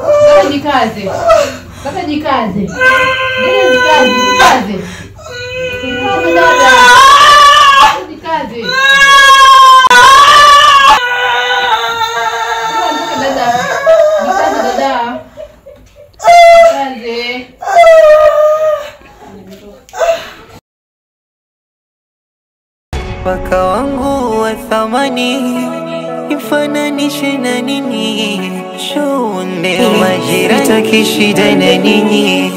Dada jikaze. Dada jikaze. Dada jikaze, jikaze. Jikaze dada. Jikaze. Dada. Jikaze dada. Jikaze. Paka wangu wa thamani, nifananishe na nini? Shonde majirani, sitaki shida na ninyi.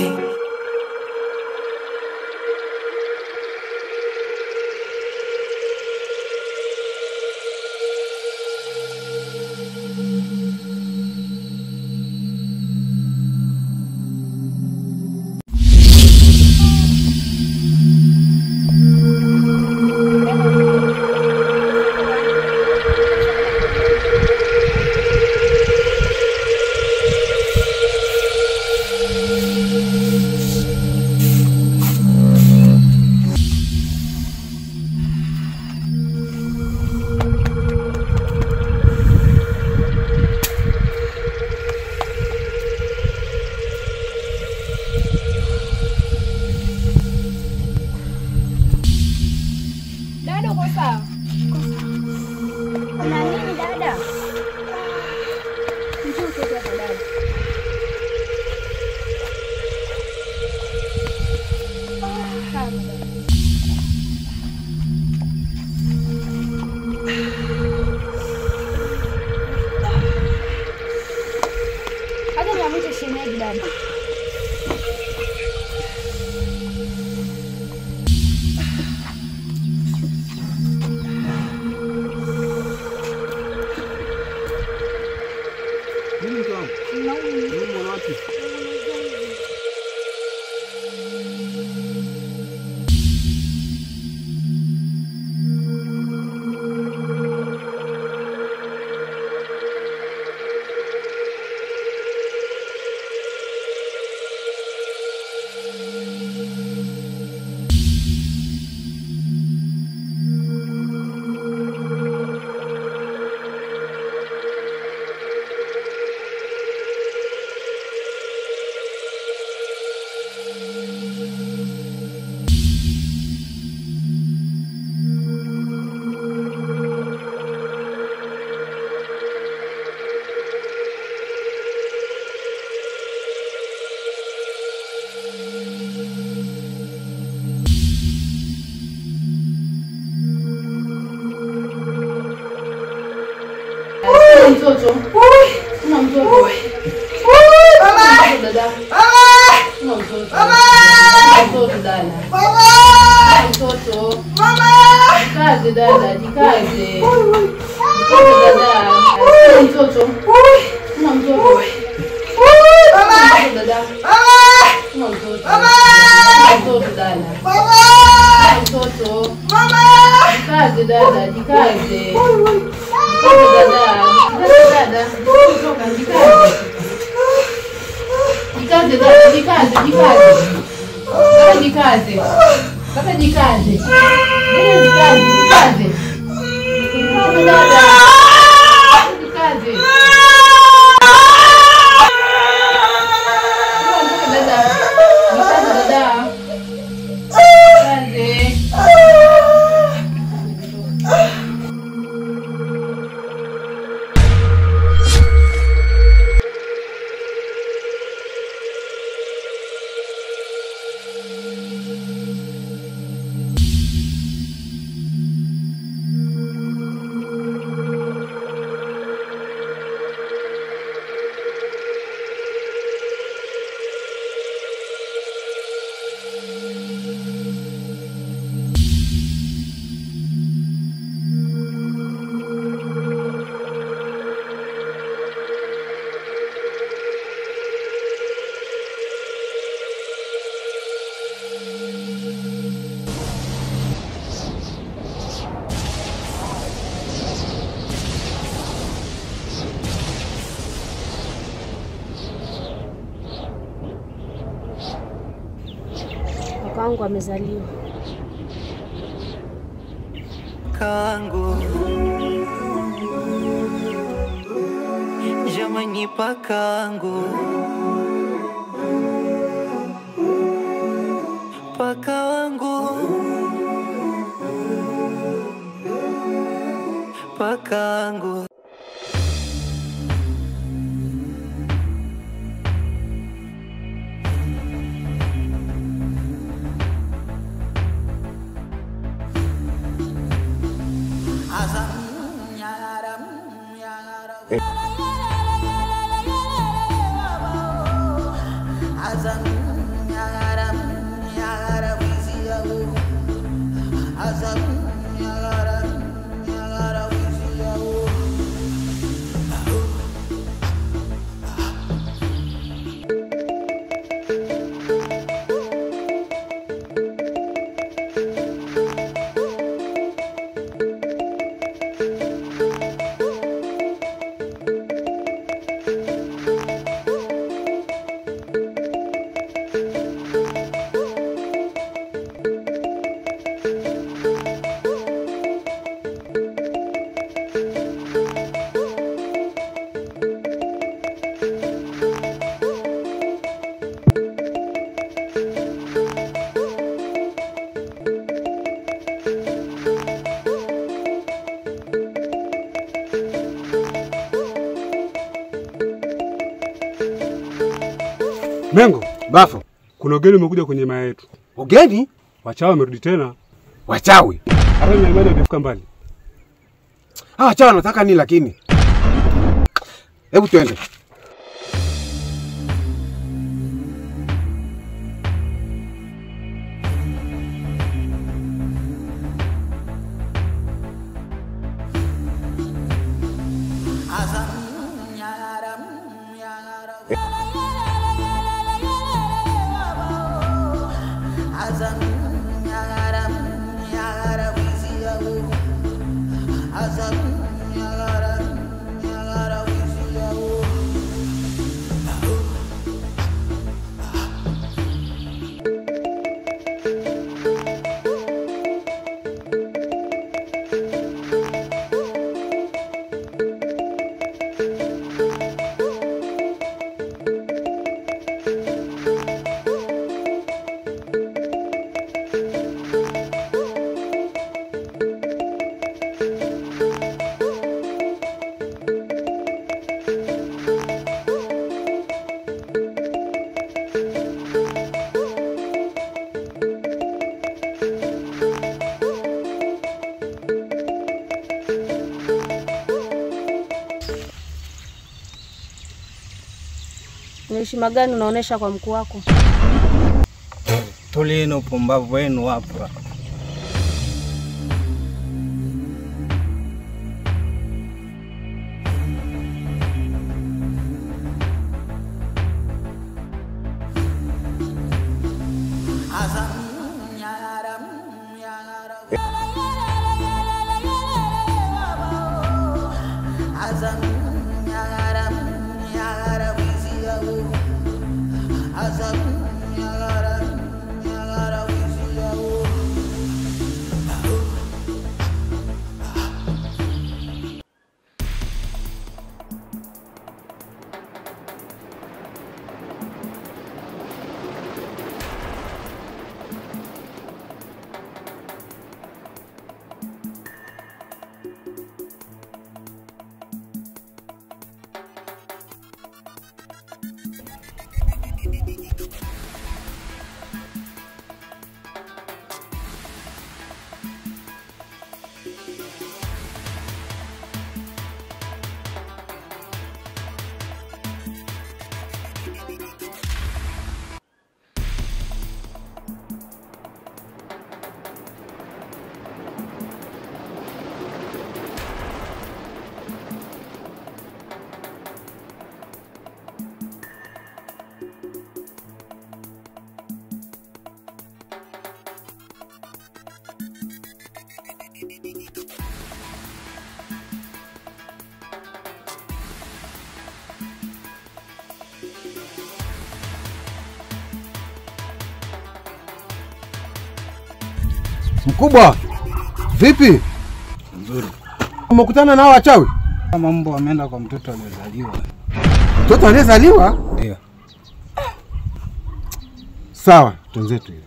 Dada uko sawa? Kuna nini dada? Njoo uketi hapa dada. Kaa dada. Acha niamwite shemeji dada. Nini mke wangu? Nini mwana wapi? Mtoto. Kuna mtoto. Mama. Dada. Mama. Kuna mtoto. Mama. Mtoto dada. Mama. Mtoto. Mama. Jikaze dada, jikaze. Jikaze dada. Kuna mtoto. Kuna mtoto. Mama. Dada. Mama. Kuna mtoto. Mama. Mtoto dada. Mama. Mtoto. Mama. Jikaze dada, jikaze. Jikaze dada. Dada, kutoka jikaze. Jikaze dada, jikaze, jikaze. Dada jikaze. Dada jikaze. Dada jikaze, jikaze. Jikaze dada. Jikaze. Dada. Jikaze dada. Jikaze. Wangu amezaliwa. Kangu. Jamani paka wangu, paka wangu, paka wangu. Mengo, Bafo, kuna ugeni umekuja kwenye maya yetu. Ugeni? Wachawi wamerudi tena. Wachawi? Hata na imani wamefika mbali. Ah, wachawi wanataka nini lakini? Hebu tuende. Heshima gani unaonesha kwa mkuu wako? Tulieni upumbavu wenu hapa. Mkubwa, vipi? Nzuri. Umekutana nao wachawi? Kama mbwa ameenda kwa mtoto aliyezaliwa. Mtoto aliyezaliwa? Ndio. Sawa, twenzetu ile.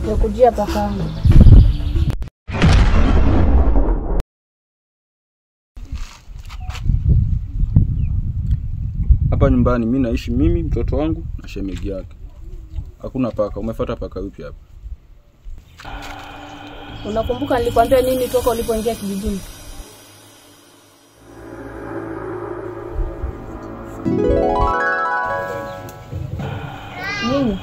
Nakujia paka wangu. Hapa nyumbani mimi naishi mimi, mtoto wangu na shemeji yake. Hakuna paka. Umefuata paka yupi hapa? Unakumbuka nilikwambia nini toka ulipoingia kijijini? Nini?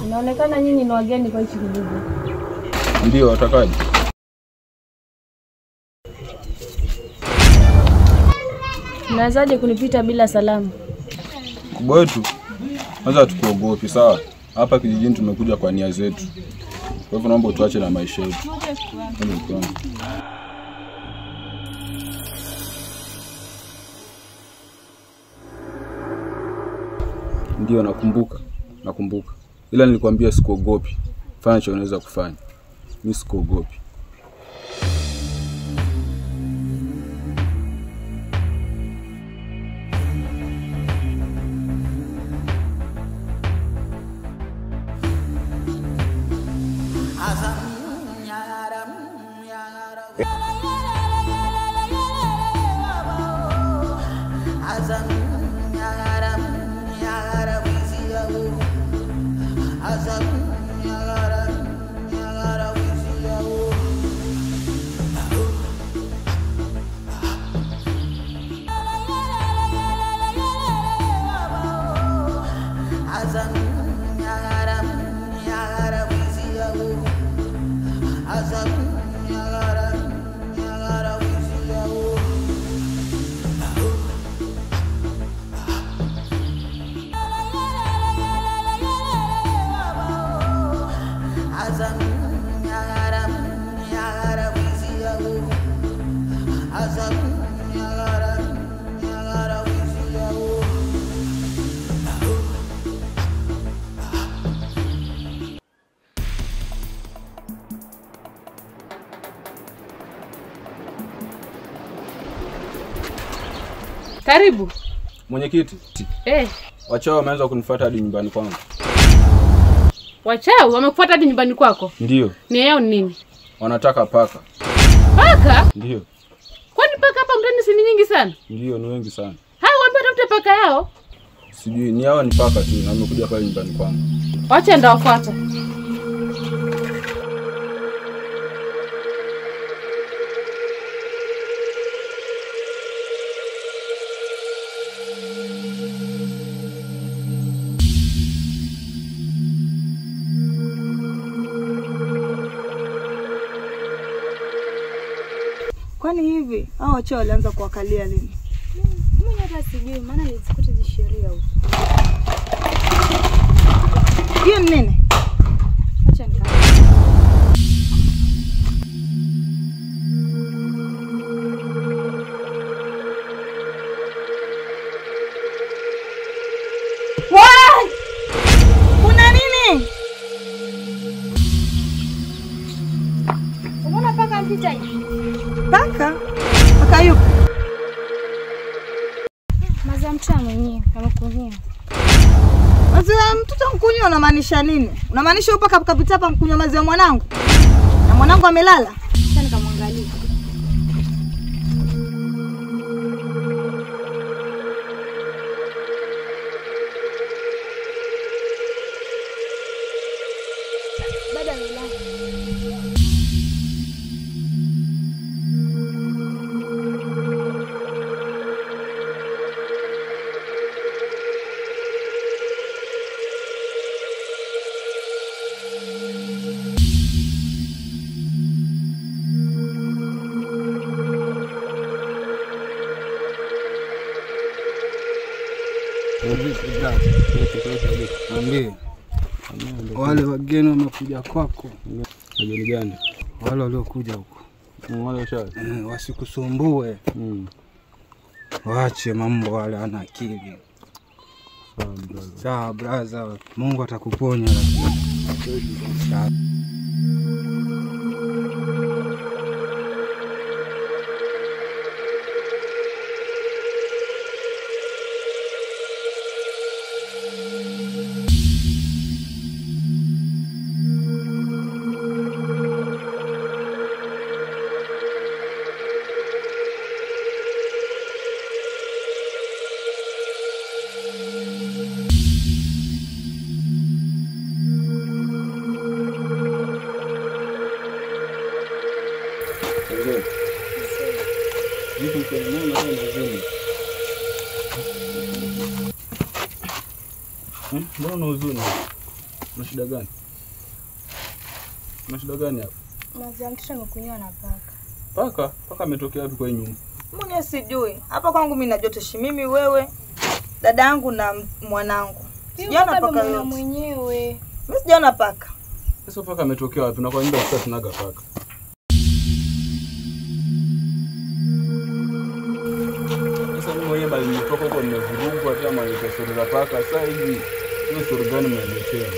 Inaonekana nyinyi ni wageni kwa hichi kijiji. Ndio, watakaje? Unawezaje kunipita bila salamu? Kubwa wetu, kwanza hatukuogopi, sawa? Hapa kijijini tumekuja kwa nia zetu. Kwa hivyo naomba utuache na maisha yetu. Ndio, nakumbuka. Nakumbuka. Ila nilikwambia sikuogopi. Fanya cho unaweza kufanya. Mimi sikuogopi. Karibu. Mwenyekiti. Wachawi wameanza kunifuata hadi nyumbani kwangu. Wachawi wamekufuata hadi nyumbani kwako? Ndio. Nia yao ni nini? Wanataka paka. Paka? Ndio. Kwani paka hapa mtaani si ni nyingi sana? Ndio, ni wengi sana. Hao waambie watafute paka yao. Sijui, ni hao ni paka tu na wamekuja pale nyumbani kwangu. Wacha ndawafuata. Kwani hivi hao wachawi walianza kuwakalia lini? Mimi hata sijui, maana nilizikuta hizi sheria huko. Hiyo ni nini? Acha nika. Wai! Kuna nini? Unaona paka mpita hivi? Paka? Paka yupi? Maziwa mtoto mwenyewe amekunywa. Maziwa mtoto mkunywa unamaanisha nini? Unamaanisha huyu paka kapita hapa mkunywa maziwa mwanangu? Na mwanangu amelala? Sasa nikamwangalia. Bado amelala. Ambie. Wale wageni wamekuja kwako. Wageni gani? Wale waliokuja huko. Wale wachawi. Wasikusumbue. Waache mambo wale ana akili. Sawa brother, Mungu atakuponya. Sawa. Mbona una huzuni? Una shida gani? Una shida gani hapa? Maziwa mtoto amekunywa na paka. Paka? Paka ametokea wapi kwa hii nyumba? Mwenyewe sijui. Hapa kwangu mimi najua toshi mimi, wewe, dada yangu na mwanangu. Sijaona paka yote. Mwenyewe. Mimi sijaona paka. Sasa paka ametokea wapi? Na kwa nyumba sasa tunaga paka. Sasa mimi mwenyewe bali nitoka huko nimevurugwa tena mali stori za paka. Sasa hivi hiyo stori gani mnaniletea?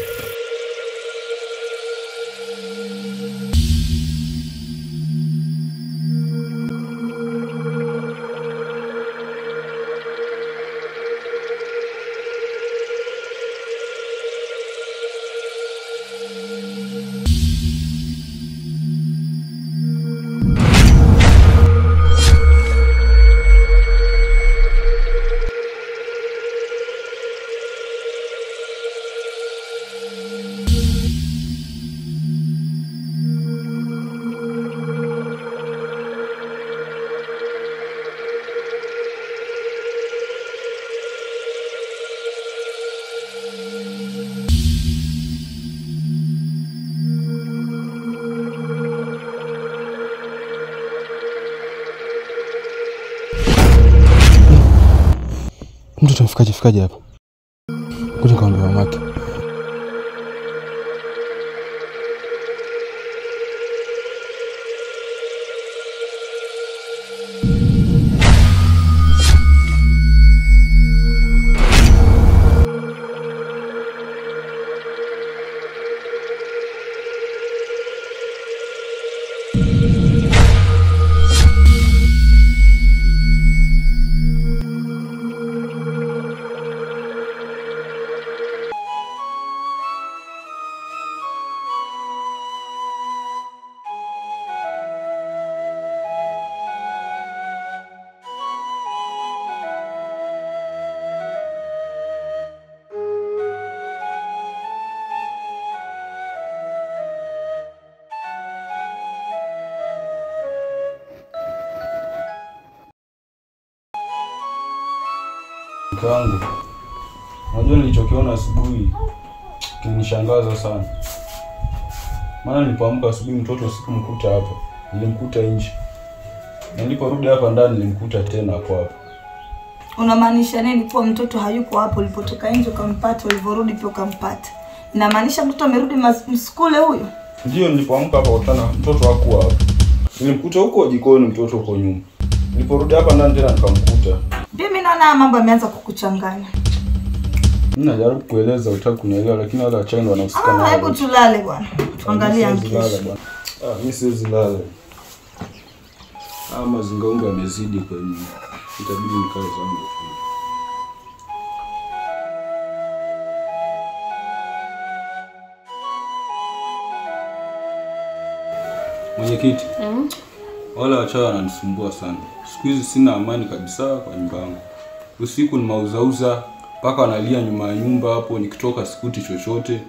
Mtoto amfikaje fikaje hapa? Ngoja nikamwambie mamake. Mke wangu, unajua nilichokiona asubuhi kilinishangaza sana. Maana nilipoamka asubuhi mtoto sikumkuta hapa, nilimkuta nje. Na niliporudi hapa ndani nilimkuta tena hapo hapo. Unamaanisha nini kuwa mtoto hayuko hapo ulipotoka nje ukampata, ulivorudi pia ukampata? Inamaanisha mtoto amerudi mskule huyo? Ndio, nilipoamka hapa kutana mtoto hakuwa hapo. Nilimkuta huko jikoni, mtoto huko nyuma. Niliporudi hapa ndani tena nikamkuta. Mimi naona mambo yameanza kukuchanganya. Mimi najaribu kueleza utaki kunielewa, lakini wale wachawi wanahusika na. Hebu tulale bwana. Tuangalie kesho. Mimi siwezi lala. Mazingaunga yamezidi kwa hiyo itabidi nikae zangu. Mwenyekiti. Wale wachawi wananisumbua sana. Siku hizi sina amani kabisa kwa nyumba yangu. Usiku ni mauzauza, paka wanalia nyuma ya nyumba hapo, nikitoka sikuti chochote.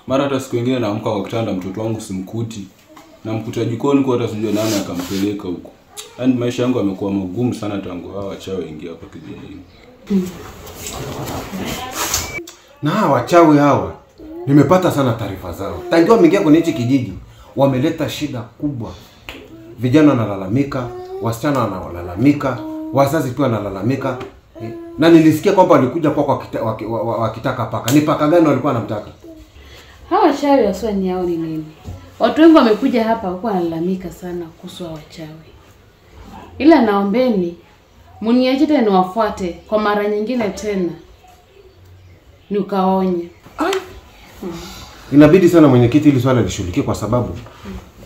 Mara hata siku nyingine naamka kwa kitanda mtoto wangu simkuti. Namkuta jikoni kwa hata sijui nani akampeleka huko. Yaani maisha yangu yamekuwa magumu sana tangu hawa wachawi waingie hapa kijijini. Na hawa wachawi hawa nimepata sana taarifa zao. Tangu wameingia kwenye hichi kijiji wameleta shida kubwa. Vijana wanalalamika, wasichana wanalalamika, wazazi pia wanalalamika. Na nilisikia kwamba walikuja kwako wakitaka paka. Ni paka gani walikuwa wanamtaka? Hawa wachawi wasio ni hao ni nini? Watu wengi wamekuja hapa huko wanalalamika sana kuhusu hawa wachawi. Ila naombeni mniache tena niwafuate kwa mara nyingine tena. Nikaonye. Inabidi sana mwenyekiti ili swala lishughulikie kwa sababu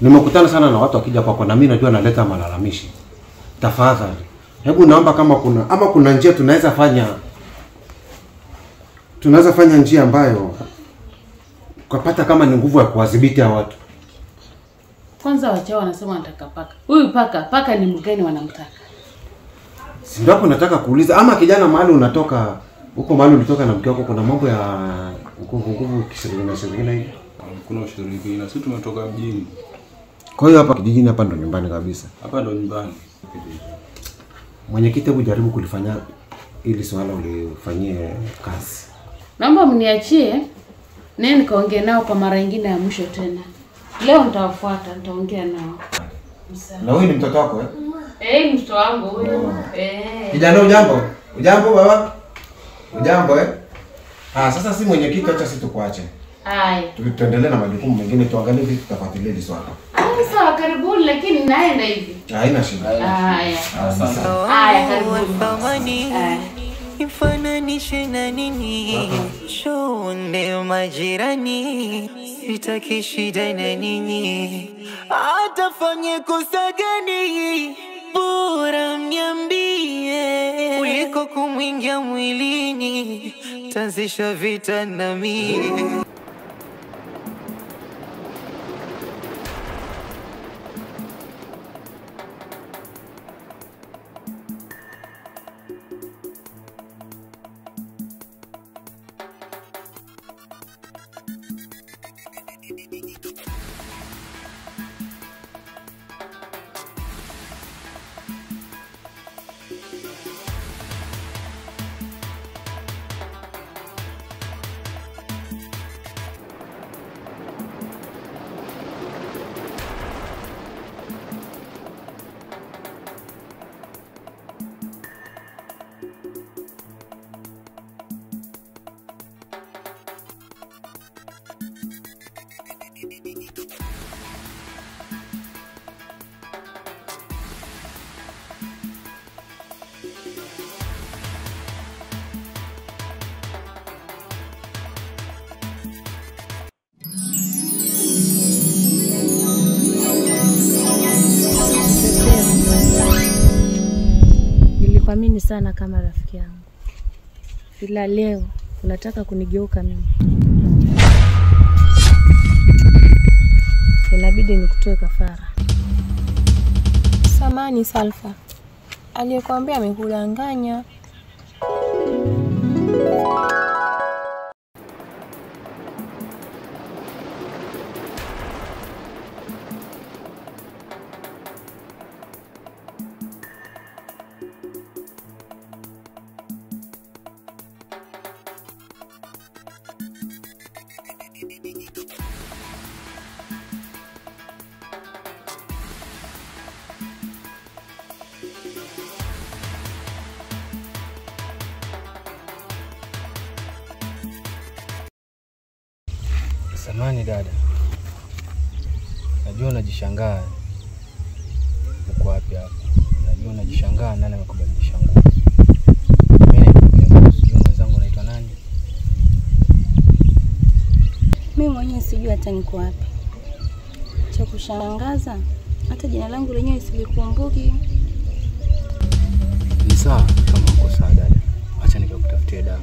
nimekutana sana na watu wakija kwako na mimi najua naleta malalamishi. Tafadhali, hebu naomba kama kuna ama kuna njia tunaweza fanya njia ambayo kupata kama ni nguvu ya kuwadhibiti hao watu. Kwanza wachawi wanasema wanataka paka. Huyu paka ni mgeni wanamtaka. Si ndio hapo nataka kuuliza ama kijana mahali unatoka huko mahali ulitoka na mke wako kuna mambo ya nguvu kishirikina hivi? Kuna ushirikina, sisi tumetoka mjini. Kwa hiyo hapa kijijini hapa ndo nyumbani kabisa. Hapa ndo nyumbani. Mwenyekiti, hebu jaribu kulifanya ili swala ulifanyie kazi. Naomba mniachie nene nikaongee nao kwa mara nyingine ya mwisho tena. Leo nitawafuata, nitaongea nao. Na huyu ni mtoto wako eh? Eh, mtoto wangu huyu. Eh. Kijana ujambo? Ujambo baba? Ujambo eh? Ah, sasa si mwenyekiti, acha sisi tukuache. Hai. Tuendelee na majukumu mengine, tuangalie vipi tutafuatilia hili swala. Ah, sawa, karibuni lakini naenda hivi. Haina shida. Haya. Asante. Haya, karibuni. Ifananishe na nini? Shone majirani, sitaki shida na ninyi. Atafanye kosa gani? Bora mniambie kuliko kumwingia mwilini, tanzisha vita na mimi. Nilikuamini sana kama rafiki yangu, ila leo unataka kunigeuka mimi. Inabidi nikutoe kafara. Samani Salfa, aliyekuambia amekudanganya. Samani dada, najua unajishangaa uko wapi hapa. Najua unajishangaa nani amekubadilisha nguo. Mimi naitwa, sijui mwenzangu anaitwa nani. Mimi mwenyewe sijui hata niko wapi. Cha kushangaza hata jina langu lenyewe silikumbuki. Ni sawa kama uko sawa dada, acha nikakutafutie dawa.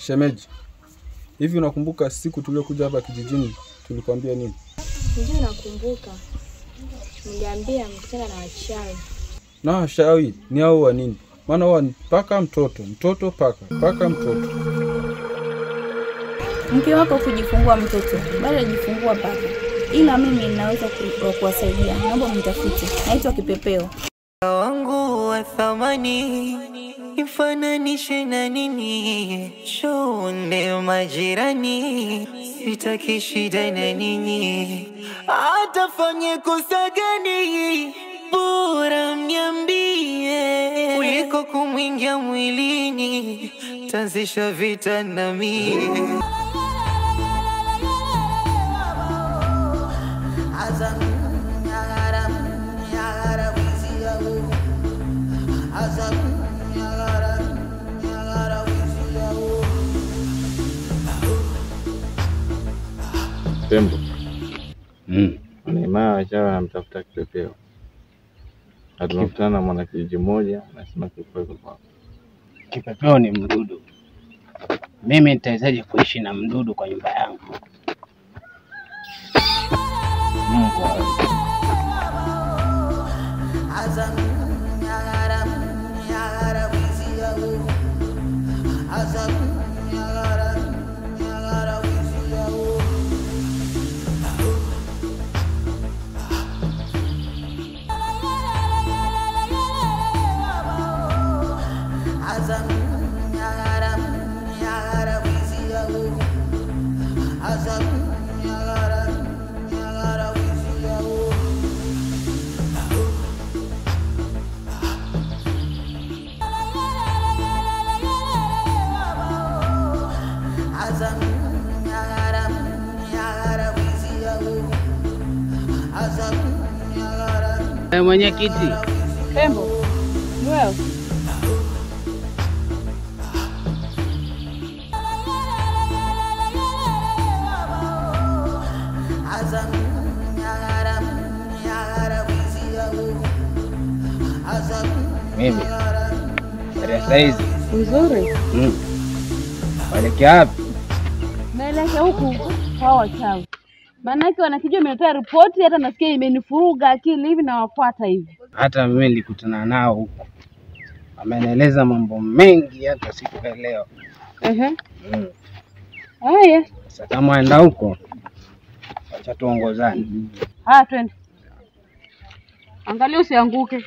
Shemeji, hivi unakumbuka siku tuliokuja hapa kijijini tulikwambia nini? Ndio nakumbuka. Mliambia mkutana na wachawi. Na wachawi ni hao wa nini? Maana wao ni paka mtoto, mtoto paka, paka mtoto. Mke wako kujifungua mtoto, bado hajifungua paka. Ila mimi ninaweza kuwasaidia. Naomba mtafute. Naitwa Kipepeo. Wangu wa thamani ifananishe na nini? Shonde majirani, sitaki shida na ninyi. Atafanye kosa gani? Bora mniambie, kuliko kumwingia mwilini, tanzisha vita na mimi. Tembo. Neema wachawi wanamtafuta Kipepeo. Na tumekutana na mwanakijiji mmoja anasema Kipepeo yuko kwako. Kipepeo ni mdudu. Mimi nitawezaje kuishi na mdudu kwa nyumba yangu? Mungu wangu. Mwenyekiti. Tembo. Ni wewe? Mimi. Saizi. Nzuri. Waelekea wapi? Naelekea huku kwa wachawi. Maanake wanakijua imetoa ripoti, hata nasikia imenifuruga akili hivi na wafuata hivi. Hata mimi nilikutana nao huko. Amenieleza mambo mengi hata sikuelewa. Haya. Sasa kama aenda huko acha tuongozane. Haya twende. Angalia usianguke.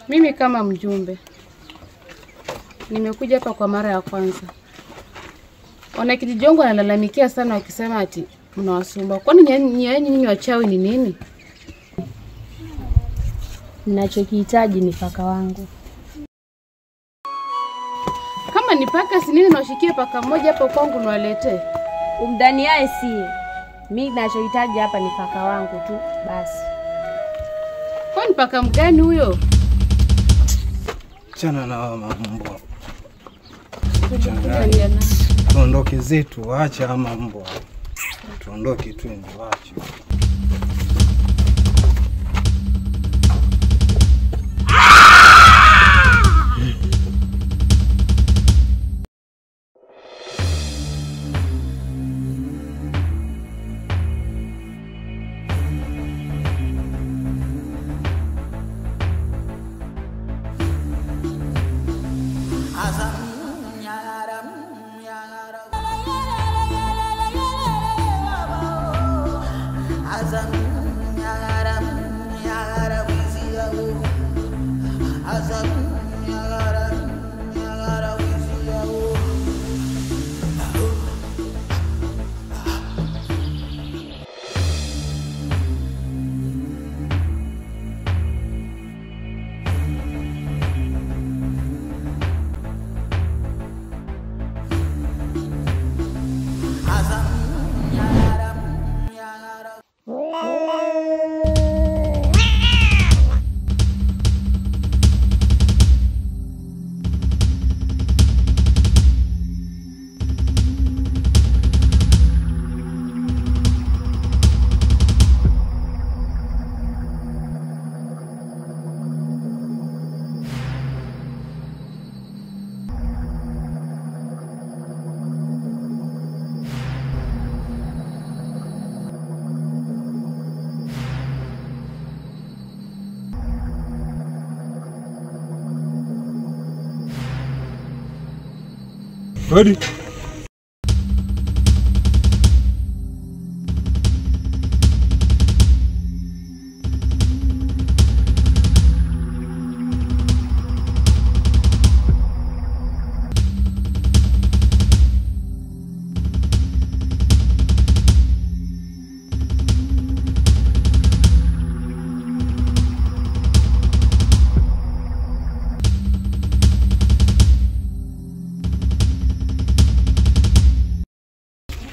Mimi kama mjumbe nimekuja hapa kwa mara ya kwanza. Wanakijiji wangu wanalalamikia sana wakisema ati mnawasumbua. Kwani nyinyi wachawi ni nini? Ninachokihitaji ni paka wangu. Kama ni paka si nini nawashikie paka mmoja hapo kwangu niwaletee? Umdhaniaye si. Mimi ninachohitaji hapa ni paka wangu tu basi. Kwani paka mgani huyo? Chana na hawa mambo. Tuondoke zetu, waache ama mbwa. Tuondoke twende, waache. Ready?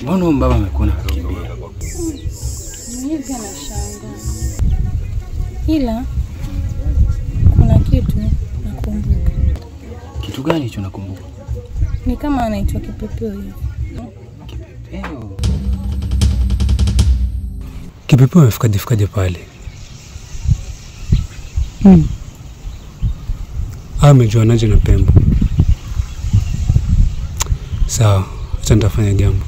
Mbona huyu baba amekuona kukimbia? Mimi pia nashangaa. Ila kuna kitu nakumbuka. Kitu gani hicho nakumbuka? Ni kama anaitwa Kipepeo hivi. Kipepeo? Kipepeo amefikaje pale? Amejuanaje na Pembo? Sawa, acha nitafanya jambo.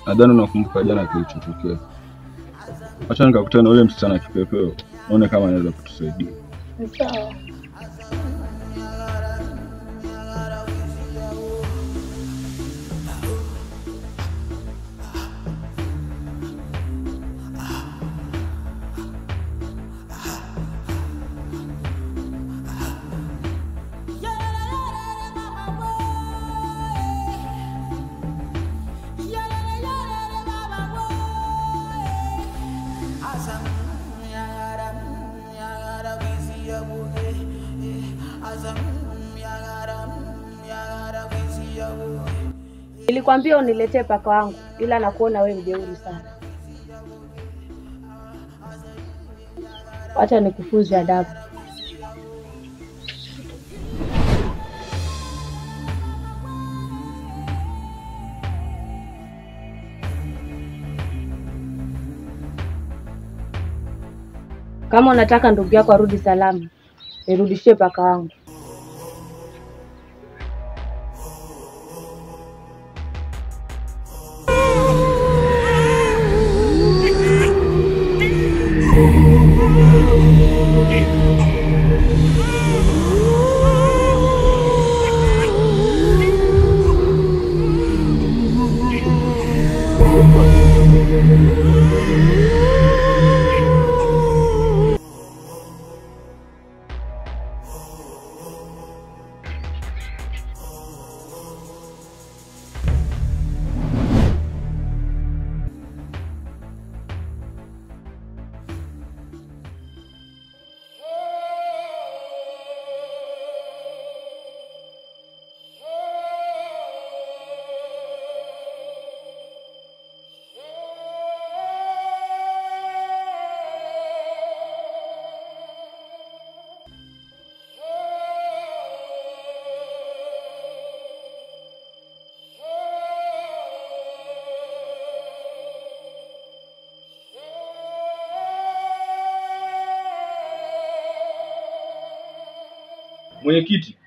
Nadhani unakumbuka jana kilichotokea. Acha nikakutana na yule msichana Kipepeo, nione kama anaweza kutusaidia. Sawa. Nilikwambia uniletee paka wangu, ila nakuona wewe mjeuri sana. Wacha nikufunze adabu. Kama unataka ndugu yako arudi salama, nirudishie paka wangu. Mwenyekiti,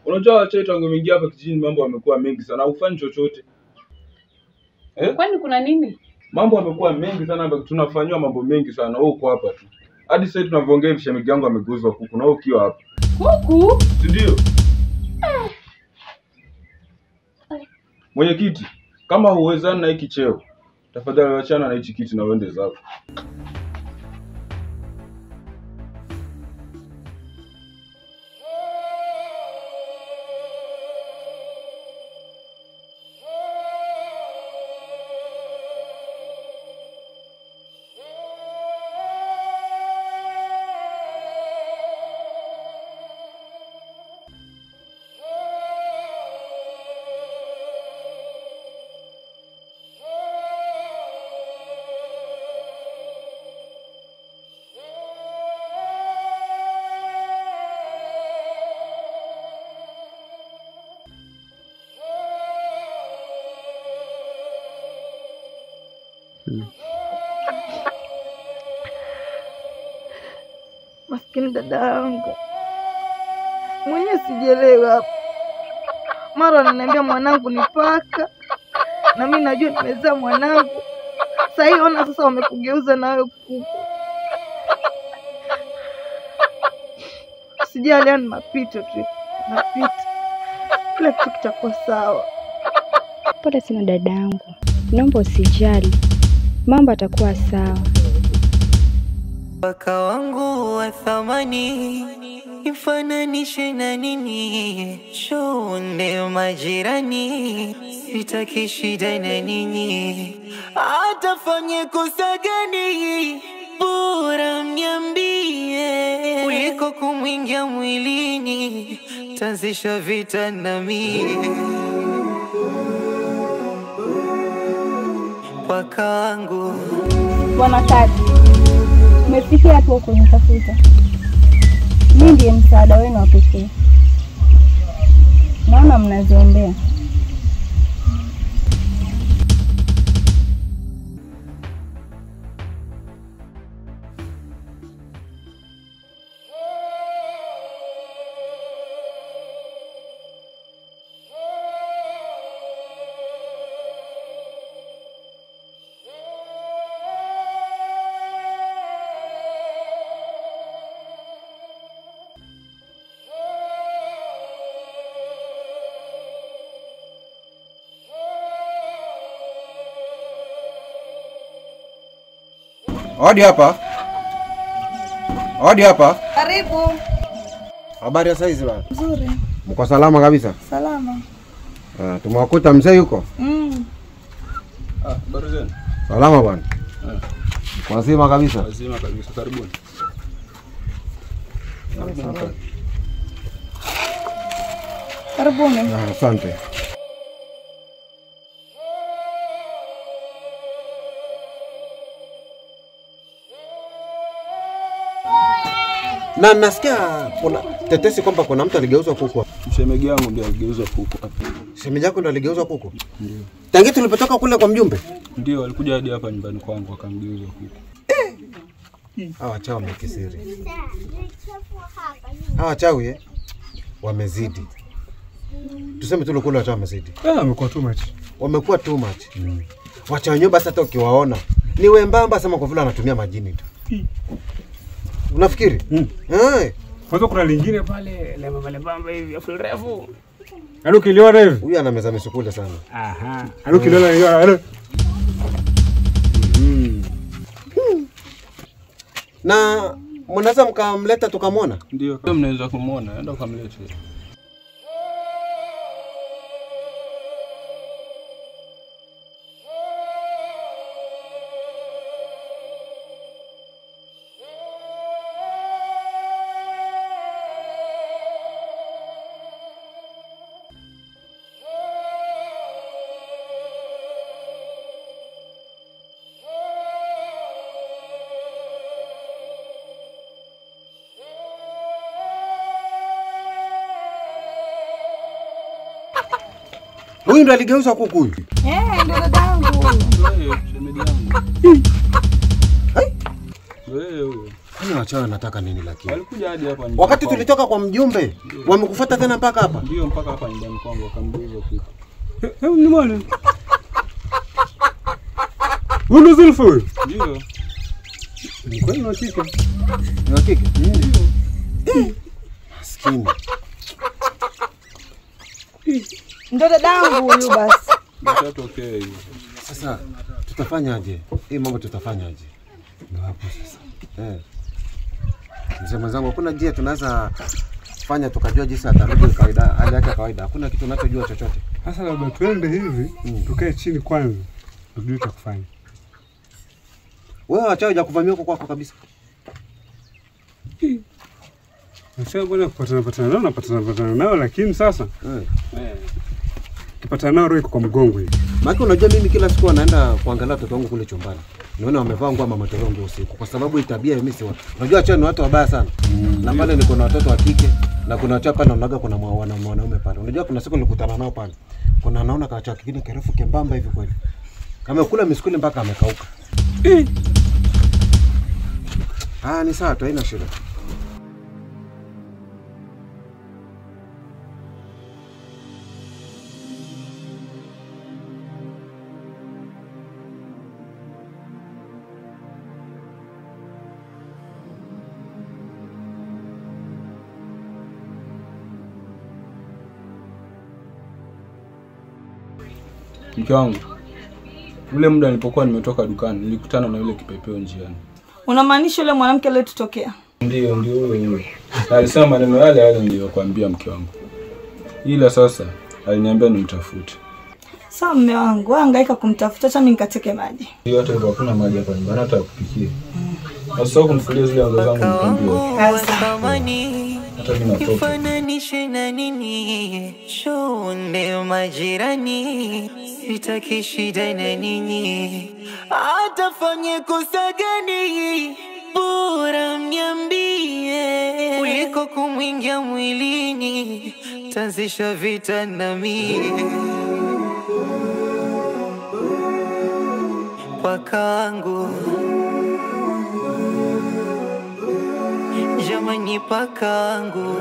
unajua wachawi tangu wameingia hapa kijijini mambo yamekuwa mengi sana. Hufanyi chochote. Kwani kuna nini? Mambo yamekuwa mengi sana hapa, tunafanywa mambo mengi sana. Wewe uko hapa tu. Hadi sasa tunavyoongea hivi shemeji yangu amegeuzwa kuku na wewe ukiwa hapa. Kuku? Si ndio? Mwenyekiti, kama huwezani na hiki cheo, tafadhali achana na hichi kiti na uende zako. Maskini dada yangu mwenyewe sijielewi hapa. Mara ananiambia mwanangu ni paka, na mimi najua nimezaa mwanangu. Sasa hii ona sasa wamekugeuza na wewe kuku. Sijali, yani mapito tu, mapito, kila kitu kitakuwa sawa. Pole sana dadangu, naomba usijali, mambo yatakuwa sawa. Paka wangu wa thamani, ifananishe na nini? Shonde majirani, sitaki shida na ninyi. Atafanye kosa gani? Bora mniambie, kuliko kumwingia mwilini, tanzisha vita na mimi. Paka wangu. Bwana Kadi, umefikia hapo kunitafuta. Mimi ndiye msaada wenu wa pekee. Naona mnaziombea. Hodi hapa. Hodi hapa. Karibu. Habari ya saizi bwana? Nzuri. Mko salama kabisa? Salama. Tumewakuta mzee yuko? Habari zenu? Salama bwana. Mko wazima kabisa? Wazima kabisa, karibuni. Karibuni. Asante. Na nasikia kuna tetesi kwamba kuna mtu aligeuzwa kuku. Shemeji yangu ndiye aligeuzwa kuku. Shemeji yako ndiye aligeuzwa kuku? Ndio. Tangu tulipotoka kule kwa mjumbe? Ndio, alikuja hadi hapa nyumbani kwangu akamgeuza kuku. Hawa wachawi wamekisiri. Hawa wachawi wamezidi. Tuseme tu kule wachawi wamezidi. Wamekuwa too much. Wamekuwa too much. Wachawi wenyewe basi hata ukiwaona ni wembamba sema kwa vile anatumia majini tu. Unafikiri? Kwanza kuna lingine pale lembamba hivi afu refu. Yaani ukiliona hivi. Huyu ana meza misukule sana. Aha. Yaani ukiliona hiyo. Na mnaweza mkamleta tukamwona? Ndio, kama mnaweza kumuona, enda ukamlete. Huyu ndo aligeuza kuku huyu. Ndio dadangu. Wewe shemeji yangu. Wewe huyo. Kwani wachawi wanataka nini lakini? Walikuja hadi hapa nyumbani. Wakati tulitoka kwa mjumbe, wamekufuata tena mpaka hapa? Ndio, mpaka hapa nyumbani kwangu wakambuiza kitu. Hebu nimwone. Huyu Zulfa huyu? Ndio. Ni kweli wa kike? Ni wa kike? Ndio. Maskini. Ndio dadangu huyu basi. Mtatokea hiyo. Sasa tutafanyaje? Hii mambo tutafanyaje? Ndio hapo sasa. Mzee mwenzangu, hakuna njia tunaweza fanya tukajua jinsi atarudi kawaida, hali yake kawaida. Hakuna kitu tunachojua chochote. Sasa labda tuende hivi, tukae chini kwanza, tujue cha kufanya. Wewe wachawi hujakuvamia huko kwako kabisa. Sasa bwana kupatana nao na patana nao, lakini sasa kipatana nao roho iko kwa mgongo hivi. Maana unajua mimi kila siku naenda kuangalia watoto wangu kule chumbani. Niona wamevaa nguo mama torongo usiku kwa sababu hii tabia mimi si. Unajua wachawi ni watu wabaya sana. Na pale niko na watoto wa kike na kuna wachawi pale naonaga kuna mwanaume pale. Unajua kuna siku nilikutana nao pale. Kuna naona kawacha kingine kirefu kembamba hivi kweli. Kama kula misukuli mpaka amekauka. Ah, ni sawa tu, haina shida. Mke wangu, ule muda nilipokuwa nimetoka dukani nilikutana na yule kipepeo njiani. Unamaanisha yule mwanamke aliyetutokea? Ndio, ndio yule. Na alisema maneno yale yale niliyokuambia mke wangu. Ila sasa aliniambia nimtafute. Sawa mume wangu, wewe hangaika kumtafuta, acha mimi nikateke maji. Hiyo hata hivyo hakuna maji hapa nyumbani hata kupikia. Usisahau kumfulia zile nguo zangu nikwambie. Hata mimi natoka. Nifananishe na nini? Shonde majirani, sitaki shida na ninyi. Atafanye kosa gani? Bora mniambie kuliko kumwingia mwilini, tanzisha vita na mimi. Pakangu jamani, pakangu.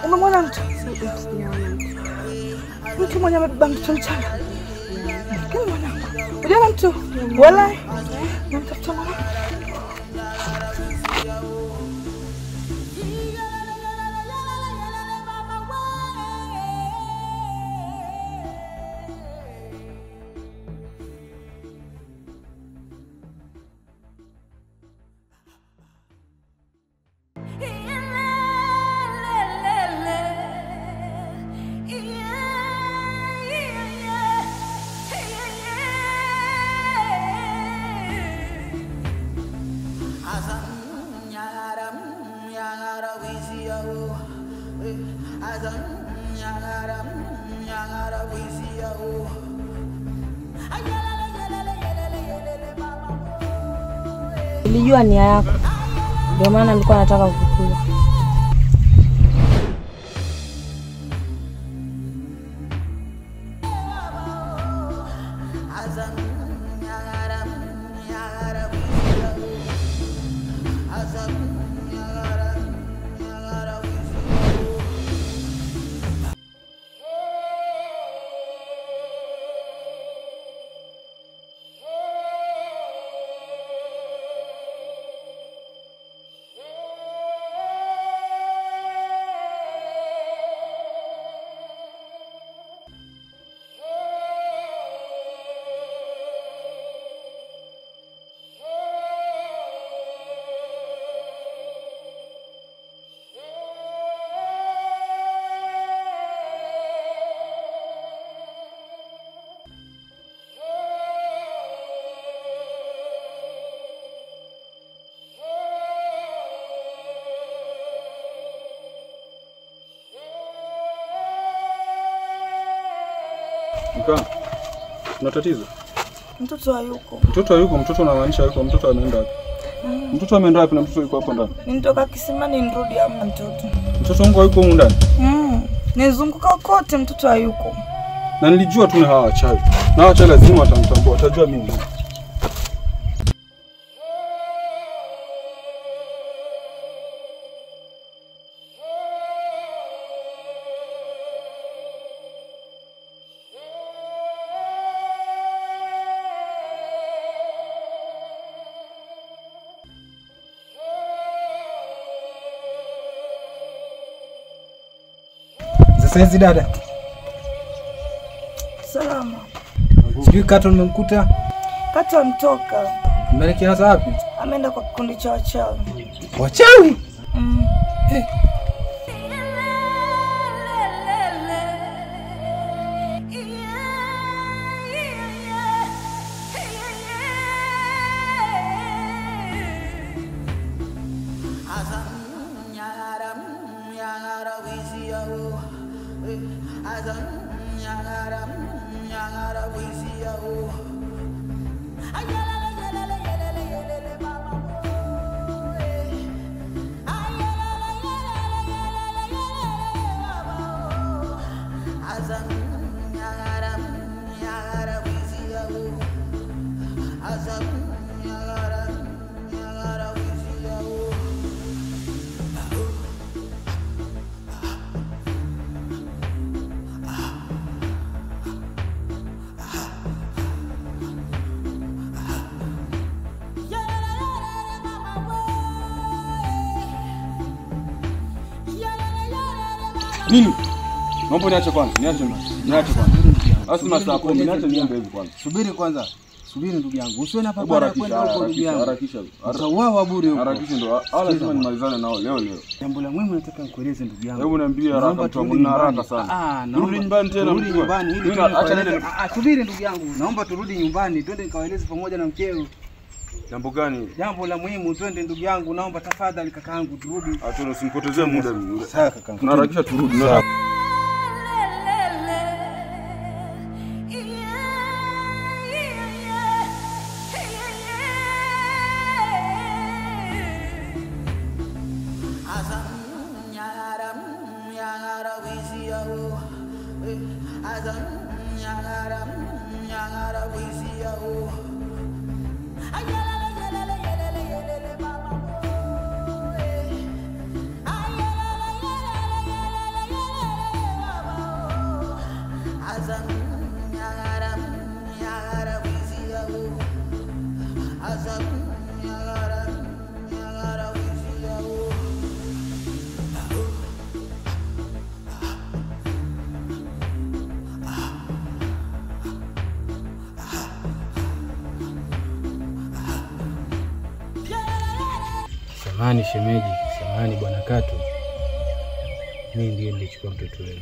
Umemwona mtu? Mtu mwenye amebeba mtoto mchanga. Kile mwanangu. Unaona mtu? Wala. Namtafuta mwanangu. Nilijua nia yako, ndio maana nilikuwa nataka kukua. Mka, kuna tatizo? Mtoto hayuko. Mtoto hayuko? Mtoto unamaanisha hayuko? Mtoto ameenda wapi? Mtoto ameenda wapi na mtoto yuko hapo ndani? Nitoka kisimani nirudi hamna mtoto. Mtoto wangu hayuko humu ndani? Nizunguka kote mtoto hayuko. Na nilijua tu ni hawa wachawi. Na hawa wachawi lazima watamtambua, watajua mimi. Sasa dada. Salama. Sijui Kato nimemkuta. Kato amtoka. Ameelekea hasa wapi? Ameenda kwa kikundi cha wachawi. Wachawi? Eh. Nini? Naomba niache kwanza, niache kwanza. Basi masaa 10 niache niombe hivi kwanza. Subiri kwanza. Subiri ndugu yangu. Usiwe na papara kwenda huko ndugu yangu. Harakisha. Utauawa bure huko. Harakisha ndo. Lazima nimalizane nao leo leo. Jambo la muhimu nataka nikueleze ndugu yangu. Hebu niambie haraka mtu wangu, nina haraka sana. Rudi nyumbani tena. Rudi nyumbani ili acha nende. Subiri ndugu yangu. Naomba turudi nyumbani twende nikawaeleze pamoja na mkeo. Jambo gani? Jambo la muhimu, twende ndugu yangu, naomba tafadhali kakaangu turudi. Atuna usinipotezee muda mimi. Sawa kakaangu. Tunaharakisha turudi. Samahani shemeji, samahani bwana Kato. Mimi ndiye nilichukua mtoto wenu.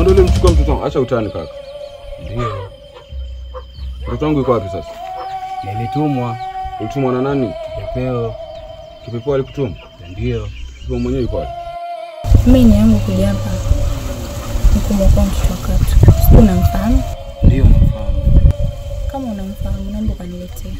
Ndio ulimchukua mtoto wangu? Acha utani kaka. Ndio. Mtoto wangu yuko wapi sasa? Nilitumwa. Ulitumwa na nani? Kipepeo. Kipepeo alikutuma? Ndio. Kipepeo mwenyewe yuko wapi? Mimi ni yangu kuja hapa nikumwokoa mtoto wa Kato. Sio unamfahamu? Ndio namfahamu. Kama unamfahamu naomba ukaniletee.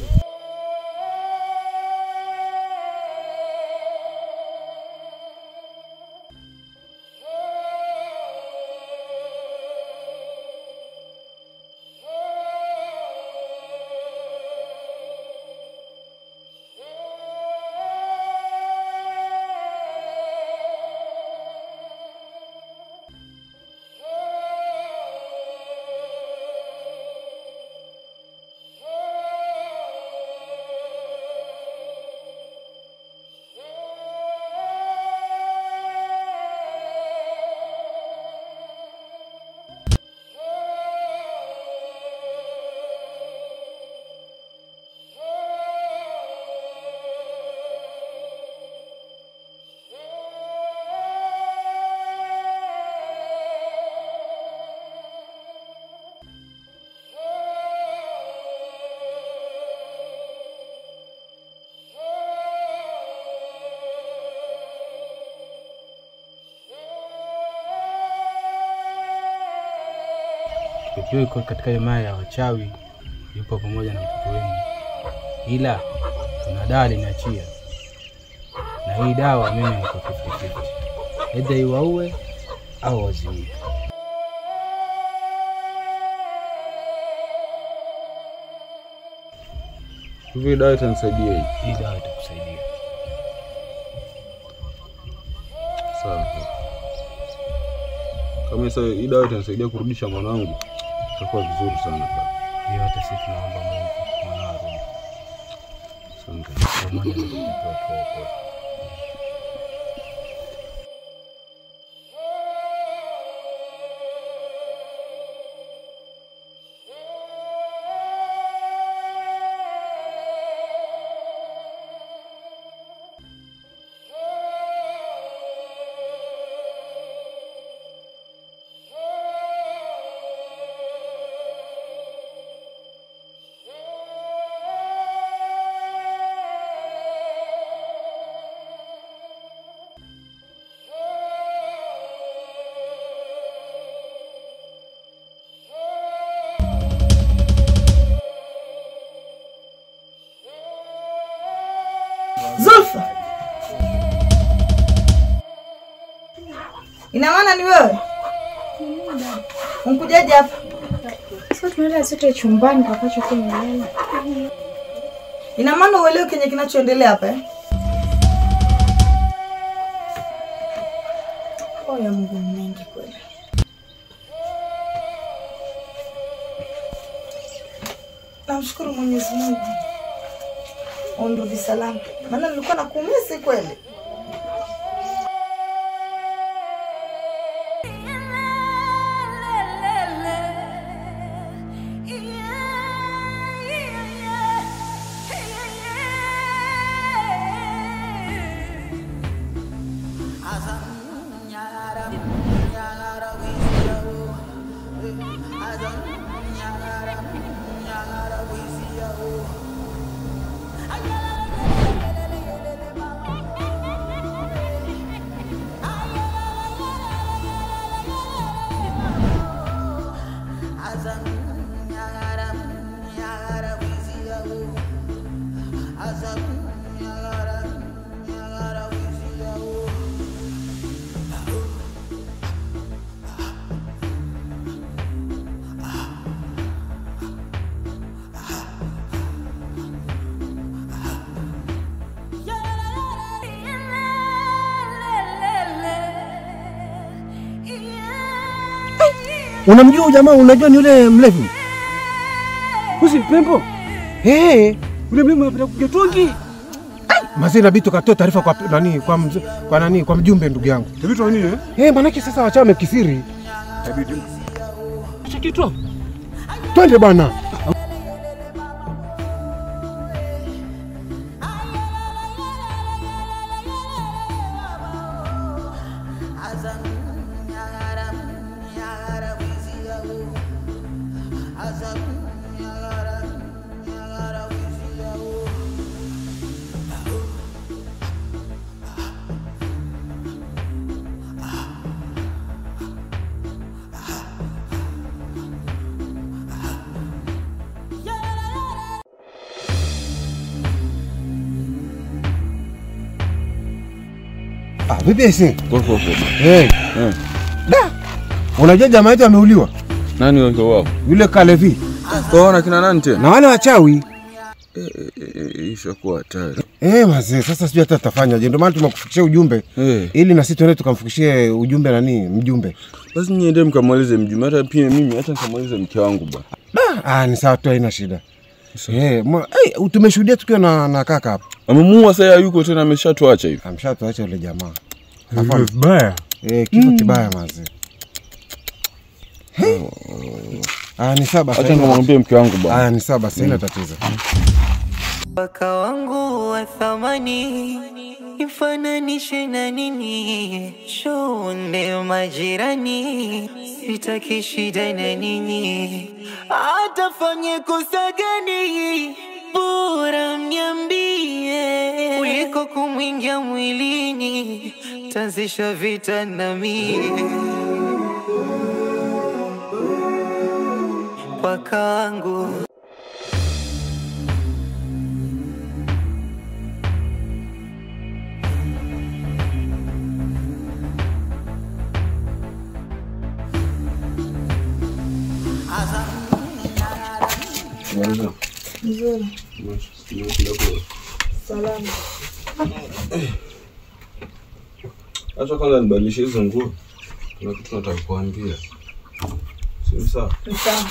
Kipepeo yuko katika himaya ya wachawi, yupo pamoja na mtoto wenu. Ila kuna dawa aliniachia. Na hii dawa mimi niko 50-50. Aidha iwaue au wazimie. Hivi dawa itanisaidia hii? Hii dawa itakusaidia. Sawa. Kama sasa hii dawa itanisaidia kurudisha mwanangu, itakuwa vizuri sana kaka. Hiyo hata sisi tunaomba Mungu mwanao arudi. Asante. Kwa maana tuokoe. Zulfa, ina maana ni wewe? Unkujaje hapa? Sasa tunaenda sote chumbani kwa kacho kwa mwenyewe. Ina maana uelewe kenye kinachoendelea hapa eh? Oh ya Mungu mengi kweli. Namshukuru Mwenyezi Mungu. Ondovi salama. Maana nilikuwa nakumisi kweli. Unamjua huyu jamaa, unajua ni yule mlevi? Usi Pembo? Eh, yule mlevi anapenda kupiga tungi. Mazee inabidi tukatoe taarifa kwa nani, kwa nani, kwa mjumbe ndugu yangu. Tabitu nini eh? Eh, manake sasa wachawi wamekisiri. Tabitu. Acha kitu. Twende bwana. Vipi ese? Kwa. Eh. Da. Unajua jamaa yetu ameuliwa? Nani wao? Yule Kalevi. Kwaona kina nani tena? Na wale wachawi. Ishakuwa hatari. Mazee, sasa sijui hata tutafanyaje. Ndio maana tumekufikishia ujumbe ili na sisi tuende tukamfikishie ujumbe nani, mjumbe. Basi niende mkamweleze mjumbe, hata pia mimi hata nikamweleze mke wangu bwana. Da, ni sawa tu, haina shida. Tumeshuhudia tukiwa na kaka hapa. Amemuua sasa, hayuko tena, ameshatuacha hivi. Ameshatuacha yule jamaa. Vibaya. Kifo kibaya mazee. Ni sawa. Acha nikamwambie mke wangu bwana. Ni sawa basi, haina tatizo. Paka wangu wa thamani, ifananishe na nini? Shonde majirani, sitaki shida na ninyi. Atafanye kosa gani? Bora mniambie, kuliko kumwingia mwilini, tanzisha vita na mimi. Paka wangu. Nzuri. Salama. Acha kwanza nibadilishe hizo nguo. Kuna kitu nataka kukuambia. Si sawa? Sawa.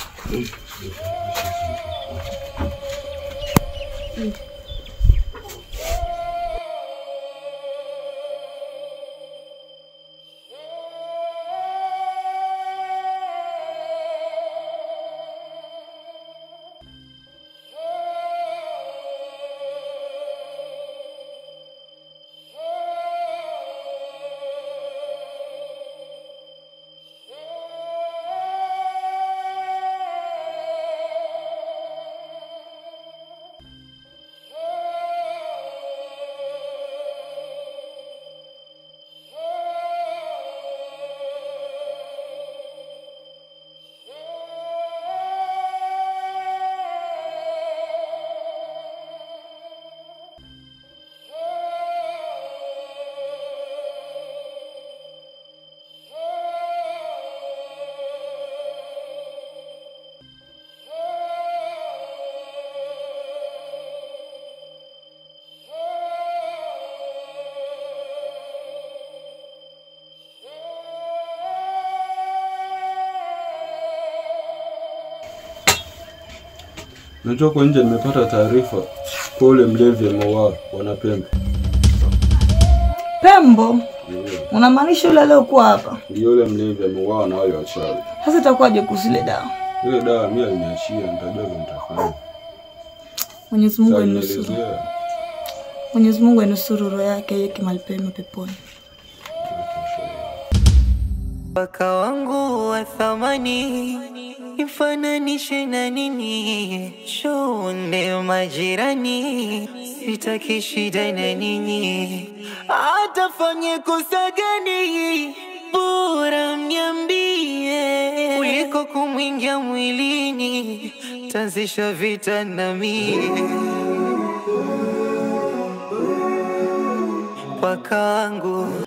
Najua kwa nje nimepata taarifa kwa ule mlevi ameuawa Bwana Pembo. Pembo? Unamaanisha yule aliyokuwa hapa? Ndio, yule mlevi ameuawa na wale wachawi. Sasa itakuwaje kuhusu ile dawa? Ile dawa mimi aliniachia, nitajua vile nitafanya. Mwenyezi Mungu ainusuru. Mwenyezi Mungu ainusuru roho yake aiweke mahali pema peponi. Paka wangu wa thamani, ifananishe na nini? Shonde majirani, sitaki shida na ninyi. Atafanye kosa gani? Bora mniambie, kuliko kumwingia mwilini, tanzisha vita na mimi. Paka wangu.